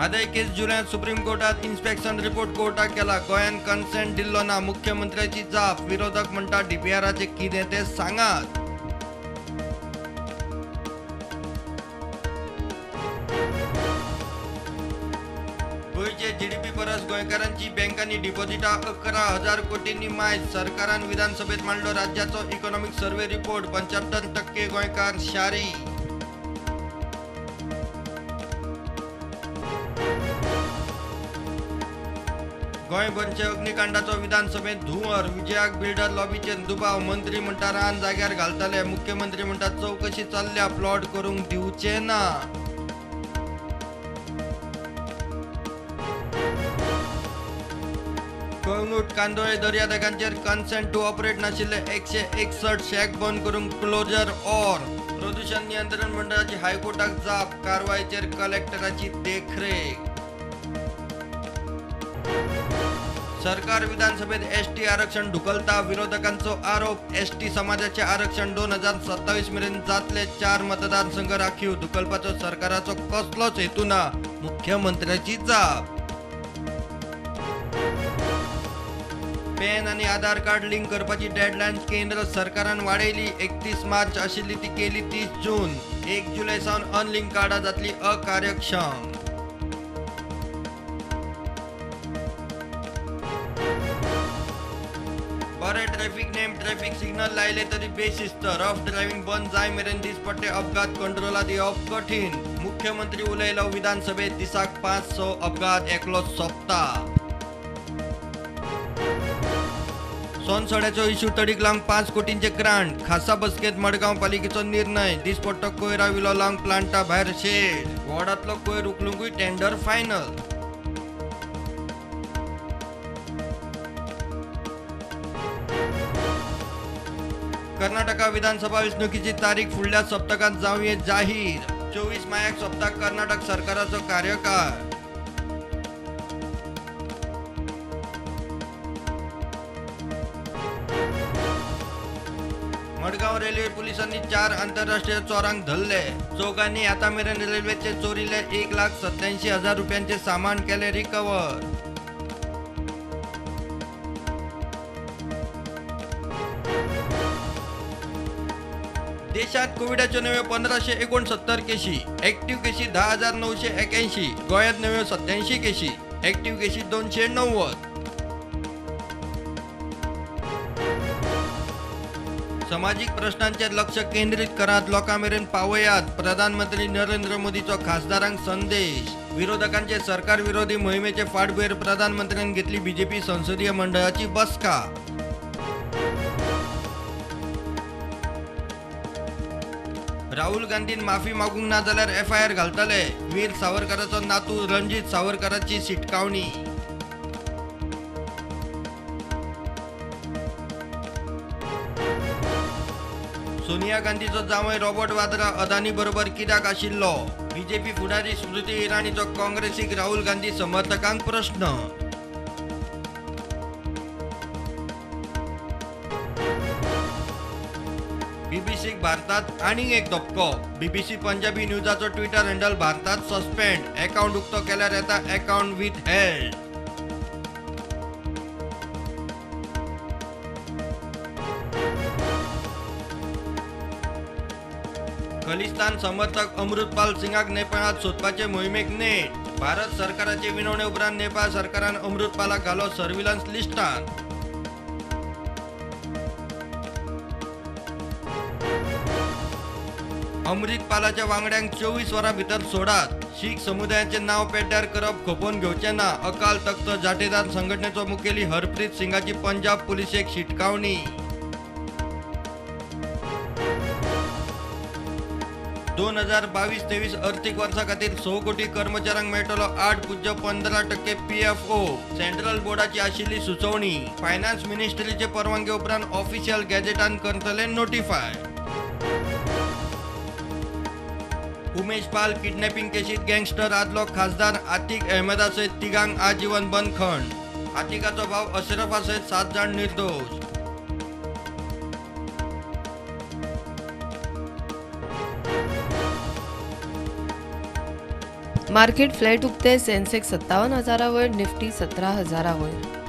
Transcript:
म्हादय केस जुलयांत supreme कोर्टात inspection report कोर्टाक केला. गोंयान कन्सेंट दिल्लो ना, मुख्यमंत्र्याची जाप. विरोधक म्हणटा डीपीआराचें कितें तें सांगात. गोंयचे जीडीपी परस गोंयकारांची बँकांनी डिपॉझिटां 11,000 कोटींनी मायज. सरकारान विधानसभेत मांडलो राज्याचो इकॉनॉमिक सर्वे रिपोर्ट. 75% गोंयकार शारी. गोंयभरचे अग्निकांडाचो विधानसभेत धुंवर. विजयाक बिल्डर लॉबीचेर दुबाव. मंत्री म्हणटा रान जाग्यार घालतले. मुख्यमंत्री म्हणटा चवकशी चल्ल्या, प्लॉट करूंक दिवचे ना. कळंगूट कांदोळे दर्यादेगांचेर कन्सेंट टू ऑपरेट नाशिल्ले 161 शॅक बंद करूंक क्लोजर ऑर. प्रदूषण नियंत्रण मंडळाची हायकोर्टाक जाप. कारवायचेर कलेक्टराची देखरेख. सरकार विधानसभेत एसटी आरक्षण ढुकलता, विरोधकांचो आरोप. एसटी समाजाचे आरक्षण 2027 मेरेन जातले. 4 मतदारसंघ राखीव. ढुकलपाचो सरकाराचो कसलोच हेतू ना, मुख्यमंत्र्याची जाप. पॅन आनी आधार कार्ड लिंक करपाची डेडलायन केंद्र सरकारान वाडयली. 31 मार्च आशिल्ली ती केली 30 जून. 1 जुलय सावन अनलिंक कार्डां जातली अकार्यक्षम. बरे ट्रॅफिक नेम, ट्रॅफिक सिग्नल लायले तरी बेशिस्त. रफ ड्रायव्हिंग बंद जाय मेरेन दिसपट्टे अपघात कंट्रोलात येवप कठीण. मुख्यमंत्री उलयलो विधानसभेत दिसाक 5-6 अपघात एकलो सोंपता. सोनसड्याचो इश्यू तडीक लावंक 5 कोटींचे ग्रांट. खासा बसकेत मडगांव पालिकेचो निर्णय. दिसपट्टो कोयरा विलो लावंक प्लांटा भायर शेड. वॉर्डांतलो कोयर उखलुंकूय टेंडर फायनल. कर्नाटका विधानसभा वेंचणुकीची तारीख फुडल्या सप्तकांत जावये जाहीर. 24 मायाक सोंपता कर्नाटक सरकाराचो कार्यकाळ. मडगांव रेल्वे पोलिसांनी 4 आंतरराष्ट्रीय चोरांक धरले. चौगांनी आता मेरेन रेल्वेचे चोरीले 1,87,000 रुपयांचे सामान केले रिकवर. देशात कोविडाच्यो नव्यो 1569 केशी, ऍक्टिव्ह केशी 10,981. गोंयांत नव्यो 87 केशी, ऍक्टिव्ह केशी 290. समाजीक प्रश्नांचेर लक्ष केंद्रीत करात, लोकां मेरेन पावयात, प्रधानमंत्री नरेंद्र मोदीचो खासदारांक संदेश. विरोधकांचे सरकार विरोधी मोहिमेचे फाटभुंयेर प्रधानमंत्र्यान घेतली बीजेपी संसदीय मंडळाची बसका. राहुल गांधीन माफी मागूंक ना जाल्यार एफआयआर घालतले. वीर सावरकराचो नातू रणजीत सावरकराची शिटकावणी. सोनिया गांधीचो जांवय रॉबर्ट वाद्रा अदानी बरोबर कित्याक आशिल्लो? बीजेपी फुडारी स्मृती इराणीचो काँग्रेसीक राहुल गांधी समर्थकांक प्रश्न. बीबीसीक भारतात आनीक एक धपको. बीबीसी पंजाबी न्यूजाचो ट्विटर हँडल भारतात सस्पेंड. अकाउंट उक्तो केल्यार येता अकाउंट विथ हेल्ड. खलिस्तान समर्थक अमृतपाल सिंगाक नेपाळात सोदपाचे मोहिमेक नेट. भारत सरकाराचे विनवणे उपरांत नेपाळ सरकारान अमृतपालाक घालो सर्व्हिलन्स लिस्टांत. अमृतपालाच्या वांगड्यांक 24 वरां भितर सोडात. शीख समुदायाचे नाव पेड्ड्यार करप खपोवन घेवचे ना. अकाल तख्त जाटेदार संघटनेचो मुखेली हरप्रीत सिंगाची पंजाब पुलिसेक शिटकावणी. 2022-23 आर्थिक वर्सा खातीर 6 कोटी कर्मचाऱ्यांक मेळटलो 8.15% पीएफओ. सेंट्रल बोर्डाची आशिल्ली सुचोवणी. फायनान्स मिनिस्ट्रीचे परवानगे उपरांत ऑफिशियल गॅजेटान करतले notify. Umesh Pal kidnapping केशीत gangster आदलो खासदार आतिक अहमदा सयत तिगांक आजीवन बंदखण. आतिकाचो भाव अशरफा सयत 7 जाण निर्दोष. मार्केट फ्लॅट उक्ते. सेन्सेक्स 57,000 वयर, निफ्टी 17,000 वयर.